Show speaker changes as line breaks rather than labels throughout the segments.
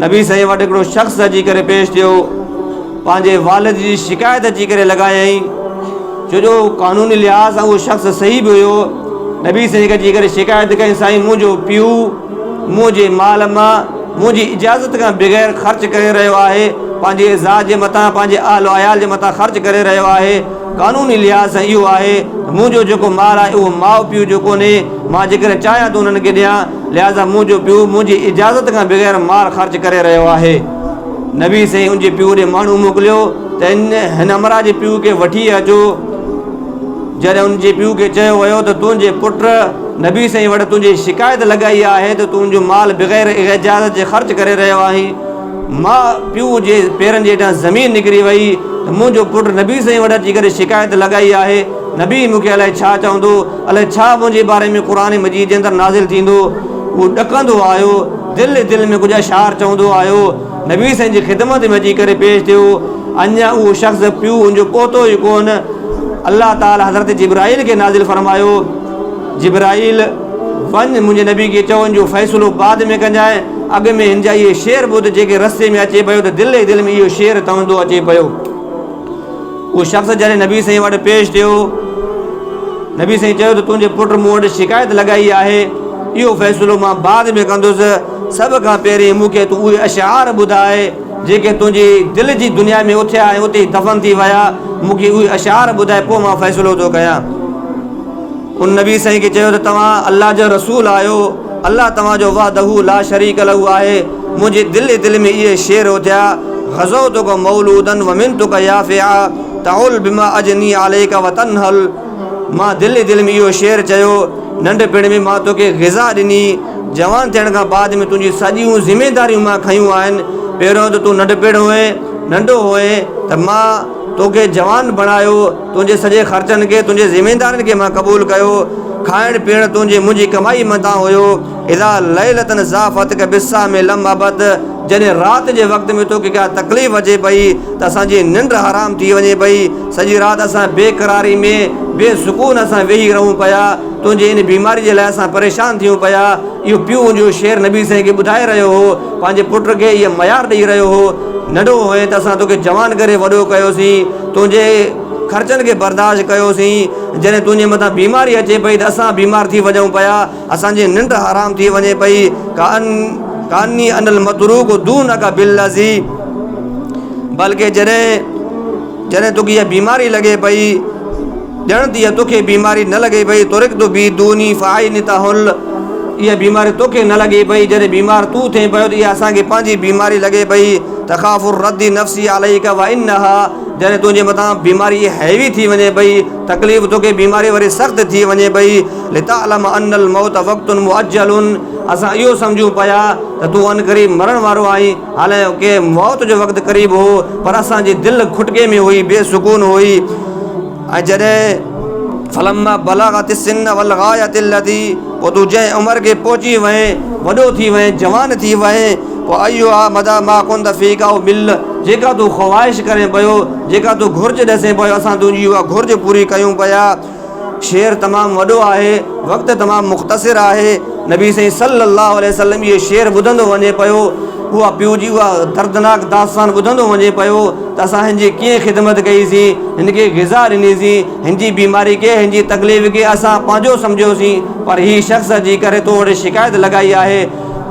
نبي سائين وٽ هڪڙو شخص اچي ڪري پيش ٿيو، پنهنجي والد جي شڪايت اچي ڪري لڳايائين، ڇو جو قانوني لحاظ سان اهو شخص صحيح به هيو. نبي سائين کي اچي ڪري شڪايت ڪيائين، سائين منهنجو پيء منهنجي مال مان منهنجي اجازت کان بغير خرچ ڪري رهيو آهي، پنهنجي ذات جي مٿان، پنهنجي اهل و عيال جي مٿان خرچ ڪري رهيو آهي. قانوني لحاظ سان اهو آهي ته منهنجو جيڪو مال آهي اهو ماء پيء جو ڪونهي، مان جيڪڏهن چاهيان ته انهن کي ڏيان، لهٰذا منهنجو پيء منهنجي اجازت کان بغير مال خرچ ڪري رهيو آهي. نبي سائين ان جي پيء ڏي ماڻهو موڪليو ته هن همراهه جي پيء کي وٺي اچو. جڏهن ان جي پيء کي چيو ويو ته تنهنجي پٽ نبي سائين وٽ تنهنجي شڪايت لڳائي آهي ته تون ان جو مال بغير اجازت جي خرچ ڪري رهيو آهين. ماء پيء جي پيرن جي هيٺان زمين نڪري وئي ته منهنجو پٽ نبي سائين وٽ اچي ڪري شڪايت لڳائي آهي، نبي مون کي الائي ڇا چوندو، الائي ڇا منهنجي باري ۾ قرآن مجيد جي اندر نازل ٿيندو. هو ڏڪندو آيو، دل ئي دل ۾ ڪجهه اشعار چوندو آيو، نبي سائين جي خدمت ۾ اچي ڪري پيش ٿيو. اڃا اهو شخص پيء ان جو پهتو ئي ڪونه، الله تعاليٰ حضرت جبرائيل کي نازل فرمايو، جبرائيل! وڃ منهنجي نبي کي چئو ان جو فيصلو بعد ۾ ڪجانء، اڳ ۾ هن جا اهي شعر ٻڌ جيڪي رستي ۾ اچي پيو ته دل ئي دل ۾ اهو شعر چوندو اچي پيو. اهو شخص جڏهن نبي سائين وٽ پيش ٿيو، نبي سائين چيو ته تنهنجي پٽ مون وٽ شڪايت لڳائي آهي، اهو فيصلو مان بعد ۾ ڪندس، سڀ کان پهرين مون کي تون اهي اشعار ٻڌاء جيڪي تنهنجي دل جي دنيا ۾ اٿيا ۽ اتي ئي دفن ٿي ويا، مون کي اهي اشعار ٻڌاء پوء مان فيصلو ٿو ڪيان. ان نبي سائين کي چيو ته توهان الله جا رسول آهيو، الله توهان جو وحده لا شريڪ له آهي، منهنجي دل ئي دل ۾ اهي شعر اٿيا، غزوتک مولودا ومنتک يافعا تعل بما اجني عليک وتنهل مان دل ئي دل ۾ اهو شعر چيو، ننڍپڻ ۾ مان توکي غذا ڏني، جوان ٿيڻ کان بعد ۾ تنهنجي سڄيون ذميداريون مان کنيون آهن، پهريون ته تون ننڍپڻ هئين، ننڍو هئين ته مان توکي جوان بڻايو، تنهنجي سڄي خرچن کي، تنهنجي ذميدارين کي مان قبول ڪيو. کائڻ پيئڻ تنهنجي منهنجي ڪمائي متان هيو. اذا ليلة ضافتک بالسهم لم ابت، جڏهن رات جي وقت ۾ توکي ڪا تڪليف اچي پئي ته اسان جي ننڊ حرام ٿي وڃي پئي. سڄي رات اسان بي قراري ۾ بي سڪون اسان ويهي رهون پيا. تنهنجي ان بيماري جي لاء اسان پريشان ٿيون پيا. اهو پيء ان جو شعر نبي سائين کي ٻڌائي رهيو هو. پنهنجي پٽ کي اها ميار ڏئي رهيو هو. ننڍو هئين ته اسان توکي جوان ڪري وڏو ڪيوسين. تنهنجي خرچن کي برداشت ڪيوسين، جڏهن تنهنجي مٿان بيماري اچي پئي ته اسان بيمار ٿي وڃون پيا، اسان جي ننڊ حرام ٿي وڃي پئي، ڪاني انا المتروڪ دونک بالذي، بلڪه جڏهن جڏهن توکي اها بيماري لڳي پئي، ڄڻ ته اها توکي بيماري نه لڳي پئي، ترڪت بي دوني فاين تحل، اها بيماري توکي نه لڳي پئي، جڏهن بيمار تون ٿين پيو ته اها اسان کي پنهنجي بيماري لڳي پئي. تخاف الرد نفسي عليک وانها، جڏهن تنهنجي مٿان بيماري هيوي ٿي وڃي پئي، تڪليف توکي بيماري وري سخت ٿي وڃي پئي، لتعلم ان الموت وقت معجل، اسان اهو سمجهون پيا ته تون عنقريب مرڻ وارو آهين، حالانڪه موت جو وقت قريب هو، پر اسان جي دل کٽڪي ۾ هئي، بي سڪون هئي. ۽ جڏهن فلما بلغت السن والغاية التي، پوء تون جنهن عمر کي پهچي وئين، وڏو ٿي وئين، جوان ٿي وئين، پوء ايها مديٰ ما ڪنت فيڪ او مل، جيڪا تون خواهش ڪرين پيو، جيڪا تون گهرج ڏسين پيو، اسان تنهنجي اها گهرج پوري ڪيون پيا. شعر تمام وڏو آهي، وقت تمام مختصر آهي. نبي سائين صلّي اللّٰه عليه وسلّم اهي شعر ٻڌندو وڃي پيو، اها پيء جي اها دردناڪ داستان ٻڌندو وڃي پيو ته اسان هن جي ڪيئن خدمت ڪئي سين، هن کي غذا ڏني سين، هن جي بيماري کي، هن جي تڪليف کي اسان پنهنجو سمجهيوسين، پر هي شخص اچي ڪري تو وٽ شڪايت لڳائي آهي.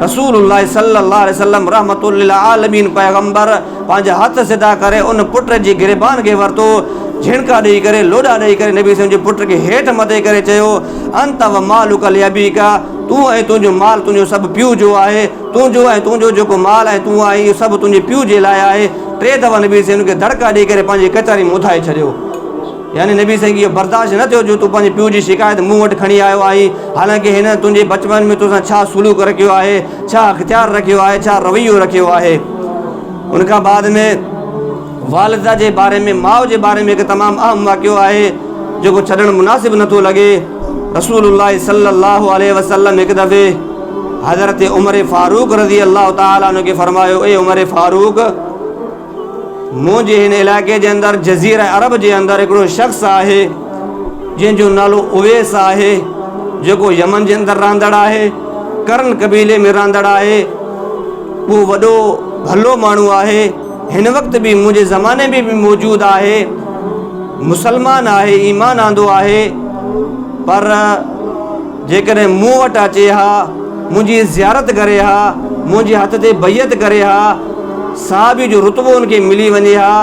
رسول الله صلّي اللّٰه عليه وسلّم رحمة للعالمين پيغمبر پنهنجا هٿ سڌا ڪري ان پٽ جي گريبان کي ورتو، جهڻڪا ڏيئي ڪري، لوڏا ڏيئي ڪري نبي سائين جي پٽ کي هيٺ مٿي ڪري چيو، انت و مالک لابيک، تون ۽ تنهنجو مال تنهنجو سڀ پيء جو آهي، تنهنجو ۽ تنهنجو جيڪو مال ۽ تون آهين اهو سڀ تنهنجي پيء جي لاء آهي. ٽي دفعا نبي سائين ان کي دڙڪا ڏيئي ڪري پنهنجي ڪچهري ۾ اٿائي ڇڏيو. يعني نبي سائين کي اهو برداشت نه ٿيو جو تون پنهنجي پيء جي شڪايت مون وٽ کڻي آيو آهين، حالانڪه هن تنهنجي بچپن ۾ توسان ڇا سلوڪ رکيو آهي، ڇا اختيار رکيو آهي، ڇا رويو رکيو آهي. ان کان بعد ۾ والده جي باري ۾ ماء جي باري ۾ هڪ تمام اهم واقعو آهي جيڪو ڇڏڻ مناسب نٿو لڳي. رسول الله صلي الله عليه وسلم هڪ دفعي حضرت عمر فاروق رضي الله تعالٰي عنه کي فرمايو، اي عمر فاروق! منهنجي هن علائقي جي اندر جزيره عرب جي اندر هڪڙو شخص آهي جنهن جو نالو اويس آهي جيڪو يمن جي اندر رهندڙ آهي، قرن قبيلي ۾ رهندڙ آهي. اهو وڏو ڀلو ماڻهو آهي، هن وقت به منهنجي زماني ۾ به موجود آهي، مسلمان آهي، ايمان آندو آهي، پر جيڪڏهن مون وٽ اچي ها، منهنجي زيارت ڪري ها، منهنجي هٿ تي بيعت ڪري ها، صحابي جو رتبو ان کي ملي وڃي ها،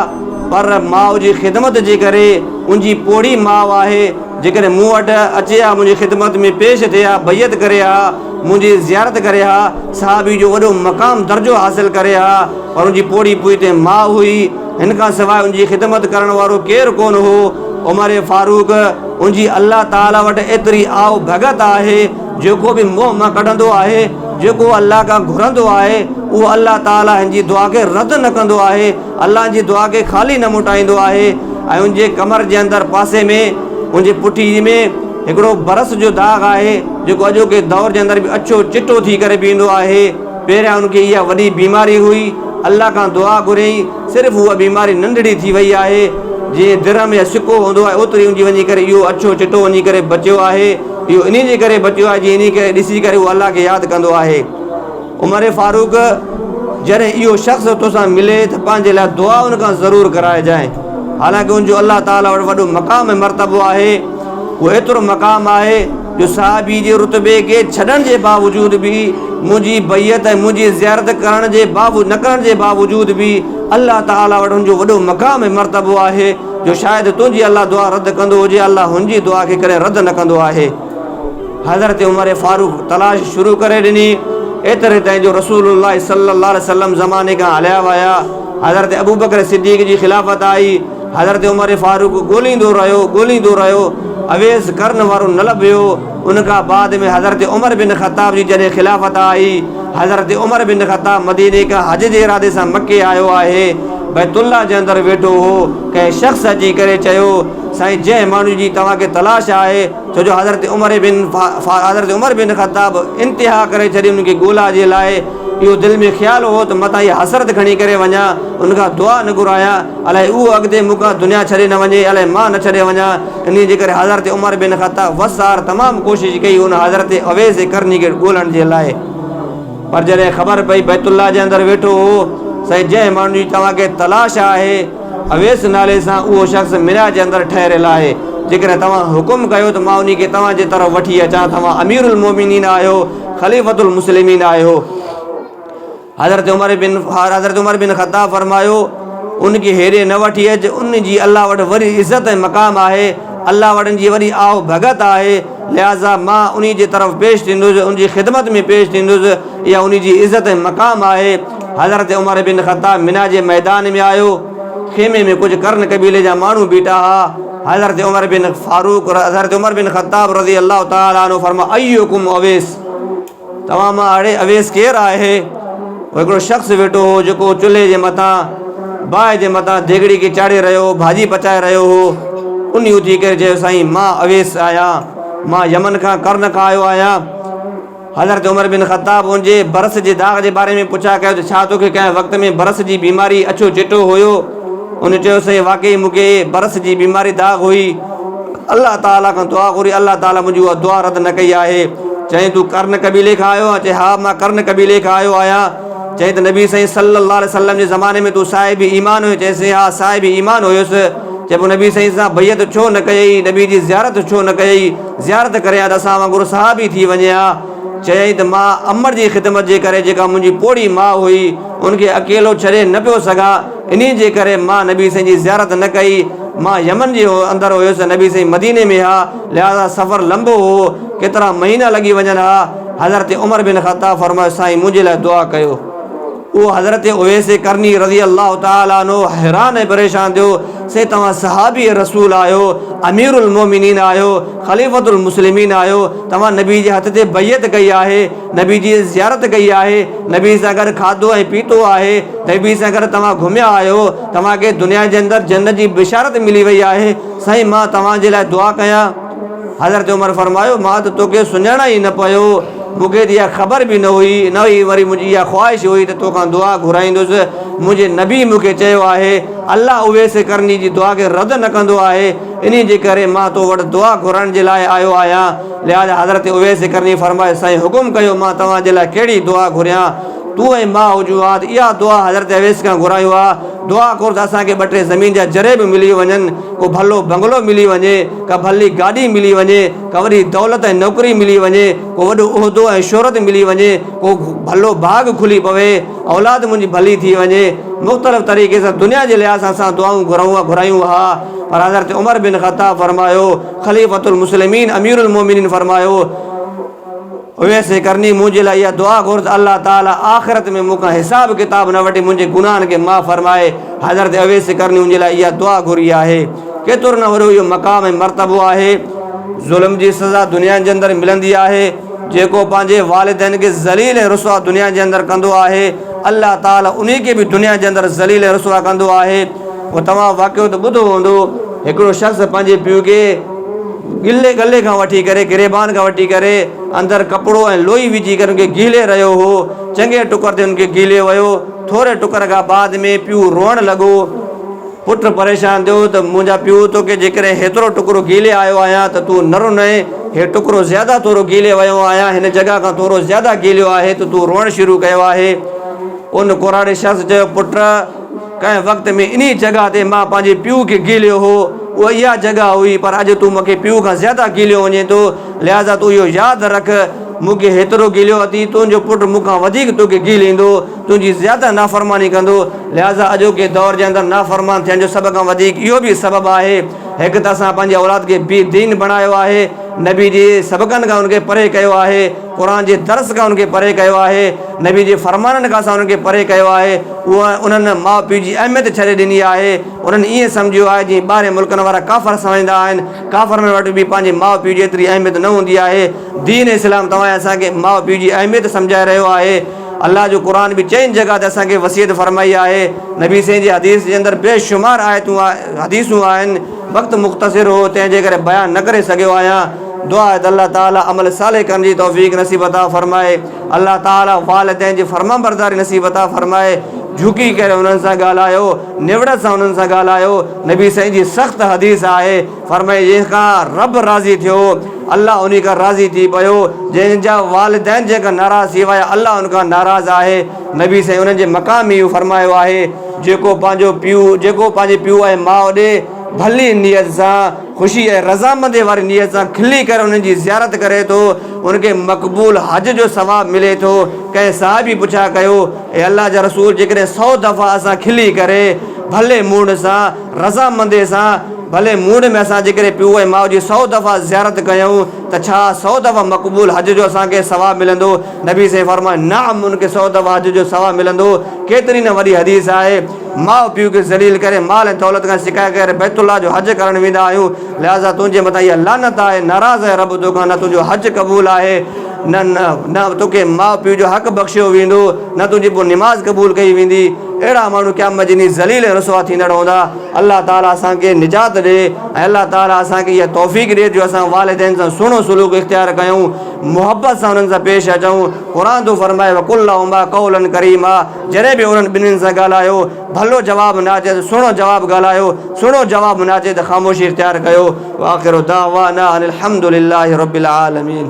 پر ماء جي خدمت جي ڪري، ان جي پوڙهي ماء آهي، جيڪڏهن مون وٽ اچي ها، منهنجي خدمت ۾ پيش ٿئي ها، بيعت ڪري ها، منهنجي زيارت ڪري ها، صحابي جو وڏو مقام درجو حاصل ڪري ها، پر ان جي پوڙهي پوئتي ماء هئي، هن کان سواء ان جي خدمت ڪرڻ وارو ڪير ڪونه هو. عمر فاروق ان جي الله تعاليٰ وٽ ايتري آء ڀڳت آهي، جيڪو به منهن مان ڪڍندو آهي، جيڪو الله کان گهرندو آهي، اهو الله تعاليٰ هن جي دعا کي رد نه ڪندو آهي، الله هن جي دعا کي خالي نه موٽائيندو آهي ۽ ان جي ڪمر جي اندر پاسي ۾ ان جي پٺي ۾ هڪڙو برص جو داغ آهي، جيڪو اڄوڪي دور جي اندر به اڇو چٽو ٿي ڪري بيهندو آهي. پهريان ان کي اها وڏي بيماري هئي، الله کان دعا گهريائين، صرف اها بيماري ننڍڙي ٿي وئي آهي، جيئن درهم يا سڪو هوندو آهي اوتري ان جي وڃي ڪري اهو اڇو چٽو وڃي ڪري بچيو آهي، اهو انهي جي ڪري بچيو آهي جيئن انهي کي ڏسي ڪري هو الله کي ياد ڪندو آهي. عمر فاروق جڏهن اهو شخص توسان ملي ته پنهنجي لاء دعا ان کان ضرور ڪرائجانء. حالانڪه ان جو الله تعاليٰ وٽ وڏو مقام ۽ مرتبو آهي. اهو ايترو مقام آهي جو صحابي جي رتبي کي ڇڏڻ جي باوجود به منهنجي بيعت ۽ منهنجي زيارت ڪرڻ جي نه ڪرڻ جي باوجود به الله تعاليٰ وٽ ان جو وڏو مقام ۽ مرتبو آهي جو شايد تنهنجي الله دعا رد ڪندو هجي الله هن جي دعا کي ڪڏهن رد نه ڪندو آهي. حضرت عمر فاروق تلاش شروع ڪري ڏني، ايتري تائين جو رسول الله صلي الله عليه وسلم زماني کان هليا ويا، حضرت ابوبڪر صديق جي خلافت آئي، حضرت عمر فاروق ڳوليندو رهيو، ڳوليندو رهيو، اويس قرن وارو نه لڀيو، ان کان بعد ۾ حضرت عمر بن خطاب جي جڏهن خلافت آئي، حضرت عمر بن خطاب مديني کان حج جي ارادي سان مڪي آيو آهي، بيت الله جي اندر ويٺو هو، ڪنهن شخص اچي ڪري چيو، سائين جنهن ماڻهو جي توهان کي تلاش آهي، ڇو جو حضرت عمر بن حضرت عمر بن خطاب انتها ڪري ڇڏي ان کي ڳولا جي لاء اهو دل ۾ خيال هو ته متان هي حسرت کڻي ڪري وڃان ان کان دعا نه گهرايان الائي اهو اڳتي مون کان دنيا ڇڏي نه وڃي الائي مان نه ڇڏي وڃان انهي جي ڪري حضرت عمر بن خطاب وس آهر تمام ڪوشش ڪئي ان حضرت اويس قرني کي ڳولڻ جي لاء پر جڏهن خبر پئي بيت الله جي اندر ويٺو هو سائين جنهن ماڻهو جي توهان کي تلاش آهي اويس نالي سان اهو شخص منيٰ جي اندر ٺهريل آهي، جيڪڏهن توهان حڪم ڪيو ته مان انهي کي توهان جي طرف وٺي اچان، توهان امير المومنين آهيو، خليفة المسلمين آهيو. حضرت عمر بن حضرت عمر بن خطاب فرمايو، ان کي هيڏي نه وٺي اچ، ان جي الله وٽ وڏي عزت ۽ مقام آهي، الله وٽ ان جي وڏي آء ڀڳت آهي، لهٰذا مان انهي جي طرف پيش ٿيندس، ان جي خدمت ۾ پيش ٿيندس، اها انهي جي عزت ۽ مقام آهي. حضرت عمر بن خطاب منيٰ جي ميدان ۾ آيو. خيمي ۾ ڪجهه قرن قبيلي جا ماڻهو بيٺا ها. حضرت عمر بن فاروق حضرت عمر بن خطاب رضي الله تعالٰي عنه فرمايو، ايڪم اويس، توهان مان اڙي اويس ڪير آهي؟ هڪڙو شخص ويٺو هو جيڪو چلهي جي مٿان باهه جي مٿان ديڳڙي کي چاڙهي رهيو هو، ڀاڄي پچائي رهيو هو. انهي اٿي ڪري چيو، سائين مان اويس آهيان، مان يمن کان قرن کان آيو آهيان. حضرت عمر بن خطاب ان جي برص جي داغ جي باري ۾ پڇا ڪيو ته ڇا توکي ڪنهن وقت ۾ برص جي بيماري اڇو چٽو هيو؟ ان چيو سائين واقعي مون کي برص جي بيماري داغ هئي. الله تعاليٰ کان دعا گهري الله تعاليٰ منهنجي اها دعا رد نه ڪئي آهي. چيائين تون قرن قبيلي کان آيو آهين؟ چيائين ها مان قرن قبيلي کان آيو آهيان. چيائين ته نبي سائين صلّي الله عليه وسلّم جي زماني ۾ تون صاحب ايمان هئين؟ چيائين سائين ها صاحب ايمان هيس. چيائين پوء نبي سائين سان بيعت ڇو نه ڪيئي؟ نبي جي زيارت ڇو نه ڪيئي؟ زيارت ڪرين ها ته اسان وانگر صحابي ٿي وڃين ها. چيائين ته مان امڙ جي خدمت جي ڪري جيڪا منهنجي پوڙهي ماء هئي ان کي اڪيلو ڇڏي نه پيو سگهان انهي جي ڪري مان نبي سائين جي زيارت نه ڪئي. مان يمن جي اندر هيس نبي سائين مديني ۾ ها لهذا سفر لنبو هو ڪيترا مهينا لڳي وڃن ها. حضرت عمر بن خطاب فرمايو سائين منهنجي لاء دعا ڪيو. اهو حضرت اويس قرني رضي الله تعالٰي عنه حيران ۽ پريشان ٿيو، سائين توهان صحابي رسول آهيو، امير المومنين آهيو، خليفة المسلمين آهيو، توهان نبي جي هٿ تي بيعت ڪئي آهي، نبي جي زيارت ڪئي آهي، نبي سان گڏ کاڌو ۽ پيتو آهي، نبي سان گڏ توهان گهميا آهيو، توهان کي دنيا جي اندر جنت جي بشارت ملي وئي آهي، سائين مان توهان جي لاء دعا ڪيان؟ حضرت عمر فرمايو، مان ته توکي سڃاڻان ئي نه پيو، مون کي ته اها خبر به نه هئي، نه ئي وري منهنجي اها خواهش هئي ته توکان دعا گهرائيندس، منهنجي نبي مون کي چيو آهي، الله اويس قرني جي دعا کي رد نه ڪندو آهي، انهي جي ڪري مان تو وٽ دعا گهرڻ جي لاء آيو آهيان. لهذا حضرت اويس قرني فرمايو، سائين حڪم ڪيو مان توهان جي لاء ڪهڙي دعا گهريان؟ تون ۽ مان هجون ها ته اها دعا حضرت اويس کان گهرايون ها، دعا گهر ته اسان کي ٻه ٽي زمين جا جريب ملي وڃن، ڪو ڀلو بنگلو ملي وڃي، ڪا ڀلي گاڏي ملي وڃي، ڪا وڏي دولت ۽ نوڪري ملي وڃي، ڪو وڏو عهدو ۽ شهرت ملي وڃي، ڪو ڀلو ڀاڳ کلي پوي، اولاد منهنجي ڀلي ٿي وڃي. مختلف طريقي سان دنيا جي لحاظ سان اسان دعائون گهرون ها گهرايون ها، پر حضرت عمر بن خطاب فرمايو، خليفة المسلمين امير المومنين فرمايو، اويس قرني منهنجي لاء اها دعا گهر ته الله تعالي آخرت ۾ مون کان حساب ڪتاب نه وٺي منهنجي گناهن کي معاف فرمائي. حضرت اويس قرني ان جي لاء اها دعا گهري آهي. ڪيترو نه وڏو اهو مقام ۽ مرتبو آهي. ظلم جي سزا دنيا جي اندر ملندي آهي. جيڪو پنهنجي والدين کي ذليل ۽ رسوا دنيا جي اندر ڪندو آهي الله تعالي انهي کي به دنيا جي اندر ذليل ۽ رسوا ڪندو آهي. پوء توهان واقعو ته ٻڌو هوندو هڪڙو شخص پنهنجي پيء کي گلي ڳلي کان وٺي ڪري گريبان کان وٺي ڪري اندر ڪپڙو ۽ لوئي وجهي ڪري ان کي گهلي رهيو هو. چڱي ٽڪر تي ان کي گهلي ويو. ٿوري ٽڪر کان بعد ۾ پيء روئڻ لڳو. پٽ پريشان ٿيو ته منهنجا پيء توکي جيڪڏهن هيترو ٽڪرو گهلي آيو آهيان ته تون نه رنئين. هي ٽڪرو زياده ٿورو گهلي ويو آهيان. هن جڳهه کان ٿورو زياده گهليو آهي ته تون روئڻ شروع ڪيو آهي. ان ڪراڙي شخص چيو پٽ! ڪنهن وقت ۾ انهيء جڳهه تي مان پنهنجي پيء کي گهليو هو، اها اها جڳهه هئي، پر اڄ تون مون کي پيء کان زياده گهليو وڃين ٿو، لهٰذا تون اهو ياد رک، مون کي هيترو گهليو اٿئي، تنهنجو پٽ مون کان وڌيڪ توکي گهليندو، تنهنجي زياده نافرماني ڪندو، لهٰذا اڄوڪي دور جي اندر نافرمان ٿيڻ جو سڀ کان وڌيڪ اهو به سبب آهي، هڪ ته اسان پنهنجي اولاد کي بي دين بڻايو آهي، نبي جي سبقن کان ان کي پري ڪيو آهي، قرآن جي درس کان ان کي پري ڪيو آهي، نبي جي فرمانن کان اسان انهن کي پري ڪيو آهي، اها انهن ماء پيء جي اهميت ڇڏي ڏني آهي، انهن ائين سمجهيو آهي جيئن ٻاهرين ملڪن وارا ڪافر سمجهندا آهن، ڪافرن وٽ به پنهنجي ماء پيء جي ايتري اهميت نه هوندي آهي، دين اسلام توهان ۽ اسان کي ماء پيء جي اهميت سمجهائي رهيو آهي، الله جو قرآن به چئن جڳهه تي اسان کي وصيت فرمائي آهي، نبي سائين جي حديث جي اندر بي شمار آيتون حديثون آهن، وقت مختصر هو تنهن جي ڪري بيان نه ڪري سگهيو آهيان، دعا آهي ته الله تعالي عمل صالح ڪرڻ جي توفيق نصيب عطا فرمائي. الله تعالي والدين جي فرمانبرداري نصيب عطا فرمائي، جهڪي ڪري انهن سان ڳالهايو، نوڙت سان انهن سان ڳالهايو، نبي سائين جي سخت حديث آهي، فرمائي جنهن کان رب راضي ٿيو الله انهي کان راضي ٿي پيو، جنهن جا والدين جنهن کان ناراض ٿي ويا الله ان کان ناراض آهي، نبي سائين انهن جي مقام ۾ اهو فرمايو آهي، جيڪو پنهنجو پيء جيڪو پنهنجي پيء ۽ ماء ڏي ڀلي نيت سان خوشي ۽ رضامندي واري نيت سان کلي ڪري انهن جي زيارت ڪري ٿو، ان کي مقبول حج جو ثواب ملي ٿو. ڪنهن صحابي پڇا ڪيو، اي الله جا رسول جيڪڏهن سئو دفعا اسان کلي ڪري، ڀلي موڊ سان، رضامندي سان، ڀلي موڊ ۾ اسان جيڪڏهن پيء ۽ ماء جي سئو دفعا زيارت ڪيون ته ڇا سئو دفعا مقبول حج جو اسان کي ثواب ملندو؟ نبي سائين فرمايو، نعم ان کي سئو دفعا حج جو ثواب ملندو. ڪيتري نه وڏي حديث آهي. ماء پيء کي ذليل ڪري مال ۽ دولت کان سڪائي ڪري بيت الله جو حج ڪرڻ ويندا آهيون لهٰذا تنهنجي مٿان اها لعنت آهي ناراض آهي رب توکان نه تنهنجو حج قبول آهي نه نه توکي ماء پيء جو حق بخشيو ويندو نه تنهنجي پوء نماز قبول ڪئي ويندي اهڙا ماڻهو قيامت جي ڏينهن ذليل ۽ رسوا ٿيندڙ هوندا الله تعالي اسان کي نجات ڏي ۽ الله تعالي اسان کي اها توفيق ڏي جو اسان والدين سان سهڻو سلوڪ اختيار ڪيون محبت سان انهن سان پيش اچون قرآن ٿو فرمائي وقل لهما قولا ڪريما جڏهن به انهن ٻنهين سان ڳالهايو، ڀلو جواب نه اچي ته سهڻو جواب ڳالهايو، سهڻو جواب نه اچي ته خاموشي اختيار ڪيو. واخر دعوانا ان الحمد لله رب العالمين.